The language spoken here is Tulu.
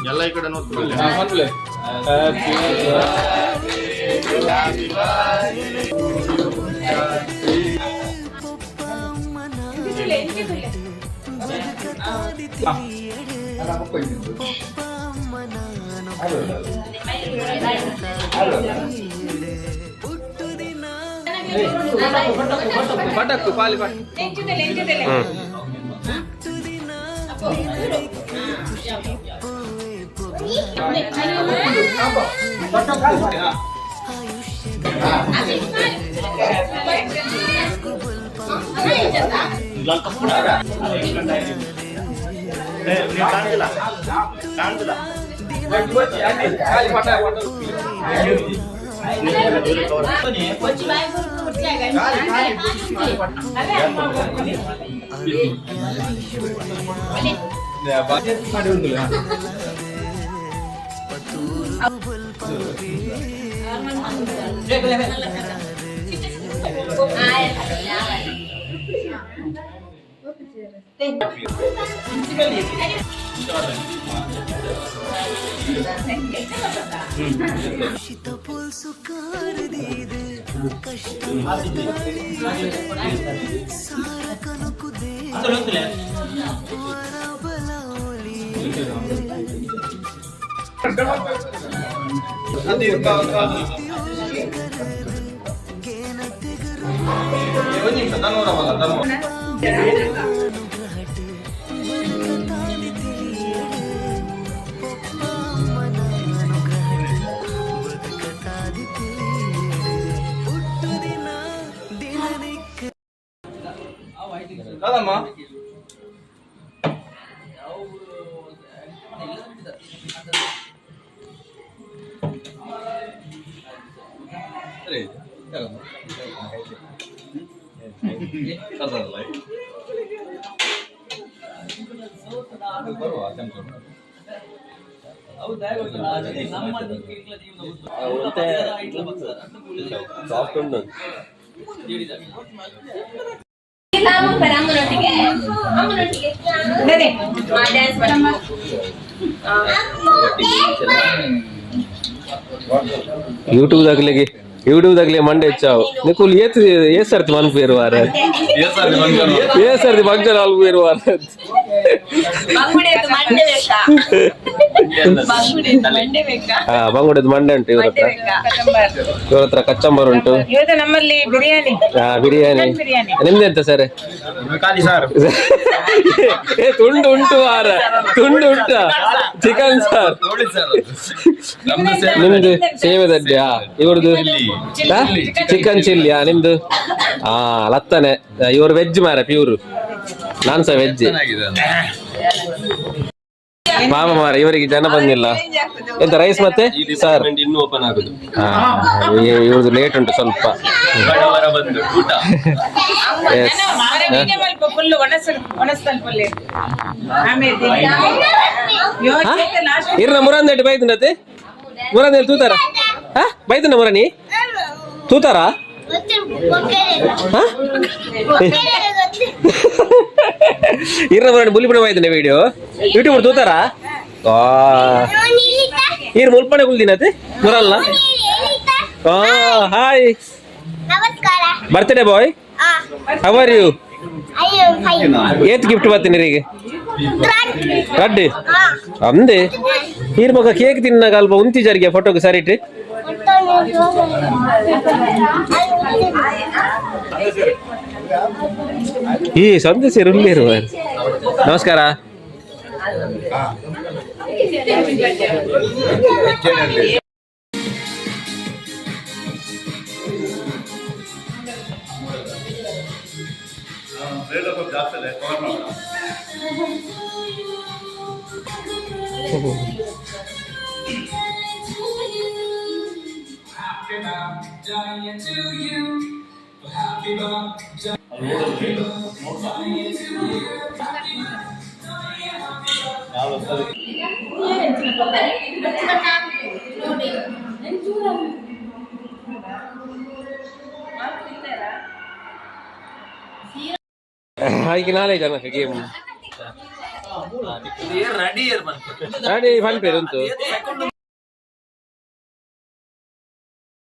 ಎಲ್ಲ ಈ ಕಡೆ ನೋಡ್ಕೊಳ್ಳಿ. ಪಟಕ್ಕು ಪಾಲಿ ಪಟ್. ಕಾಣ್ತಿಲ್ಲ, ಕಾಣ್ತಿಲ್ಲ. ಖಾಲಿ ಪಟ. ಒಂದು ನಿಮಿಷ, ತನ್ನೂರ ತನ್ನೂರ. ಕಾದಮ್ಮ. ಸರಿ. ಬರುವ. ಸಾಫ್ಟ್ ಉಂಟು. ಅಮ್ಮನೊಟ್ಟಿಗೆ, ಅಮ್ಮನೊಟ್ಟಿಗೆ ಡ್ಯಾನ್ಸ್. ಯೂಟ್ಯೂಬ್ ದಾಗಲಿಗೆ, ಯೂಟ್ಯೂಬ್ ದಾಗಲಿ ಮಂಡೆ ಹೆಚ್ಚಾವು. ನಿಕುಲ್ ಏತ್ ಏ ಸರ್ತಿ ಮನ್ಪೇರು ವಾರ, ಏ ಸರ್ತಿ ಫಂಕ್ಷನ್ ಹಾಲ್ ಪೇರು ವಾರ. ಬಂಗುಡೆದು ಮಂಡೆ ಬೇಕಾ? ಬಂಗುಡೆದು ಮಂಡೆ ಬೇಕಾ? ಹಾ, ಬಂಗುಡೆದು ಮಂಡೆ ಉಂಟು ಇವ್ರ ಹತ್ರ. ಇವ್ರ ಹತ್ರ ಕಚ್ಚಂಬರ್ ಉಂಟು. ಇವತ್ತು ನಮ್ಮಲ್ಲಿ ಬಿರಿಯಾನಿ. ಹಾ, ಬಿರಿಯಾನಿ. ಬಿರಿಯಾನಿ. ನಿಮ್ದು ಎಂತ ಸರ್? ಖಾಲಿ ಸರ್. ಏ, ತುಂಡು ಉಂಟು ವಾರ, ತುಂಡು ಉಂಟಾ? ಚಿಕನ್ ಸರ್ ನಿಮ್ದು? ಸೇವೆದಡ್ಡಿ. ಹಾ, ಇವ್ರದ್ದು ಚಿಕನ್ ಚಿಲ್ಲಿ. ಹಾ, ನಿಮ್ದು? ಹಾ, ಲತ್ತನೆ. ಇವರು ವೆಜ್ ಮಾರ, ಪ್ಯೂರ್. ನಾನ್ ಸಹ ವೆಜ್ ಮಾಮ ಮಾರ. ಇವರಿಗೆ ಜನ ಬಂದಿಲ್ಲ ಎಂತ? ರೈಸ್ ಮತ್ತೆ ಸರ್. ಇನ್ನೂ ಓಪನ್ ಆಗುದು. ಹಾ, ಇವ್ರದ್ದು ಲೇಟ್ ಉಂಟು ಸ್ವಲ್ಪ. ಬಡವರ ಬಂದು ಊಟ. ಎಸ್. ಫುಲ್ ಒಣಸು ಒಣಸ್ತಲ್ ಫುಲ್. ಆಮೇಲೆ ಲಾಸ್ಟ್. ಇರ್ನ ಮುರಂದೆಟ್ಟು ಬೈತುಂಡತೆ? ಮುರಂದೇಳಿ ತೂತಾರ? ಹಾ, ಬೈತುಂಡ ಮುರಣಿ ತೂತಾರ? ಹಾ, ಇರ್ನ ಮುರಣಿ ಬುಲಿಪುಣ ಬೈತುಂಡ ವಿಡಿಯೋ ಯೂಟ್ಯೂಬ್ ತೂತಾರ? ಈರ್ ಮುಲ್ಪಣೆ ಕುಲ್ದಿನತೆ ಮುರಲ್ಲ. ಹಾಯ್. ನಮಸ್ಕಾರ. Birthday boy. How are you? I am fine. ಏತ್ ಗಿಫ್ಟ್ ಬರ್ತೀನಿ ರೀ? ರಡ್ಡಿ ಅಂದೆ. ಈರ್ ಮಗ ಕೇಕ್ ತಿನ್ನಾಗ ಅಲ್ಪ ಉಂತಿ ಜಾರಿಗೆ ಫೋಟೋಗೆ ಸರಿಟ್. ಈ ಸಂದೇಶ ಉಳ್ಳೇರು. ನಮಸ್ಕಾರ. ಜಾಸ್ತಿ ಇದೆ, ಕವರ್ ಮಾಡೋಣ. ಹಾಗೆ ನಾಳೆ ಜನಕ್ಕೆ ಗೇಮ್ ರೆಡಿ ಫನ್ ಪೇರು ಉಂಟು.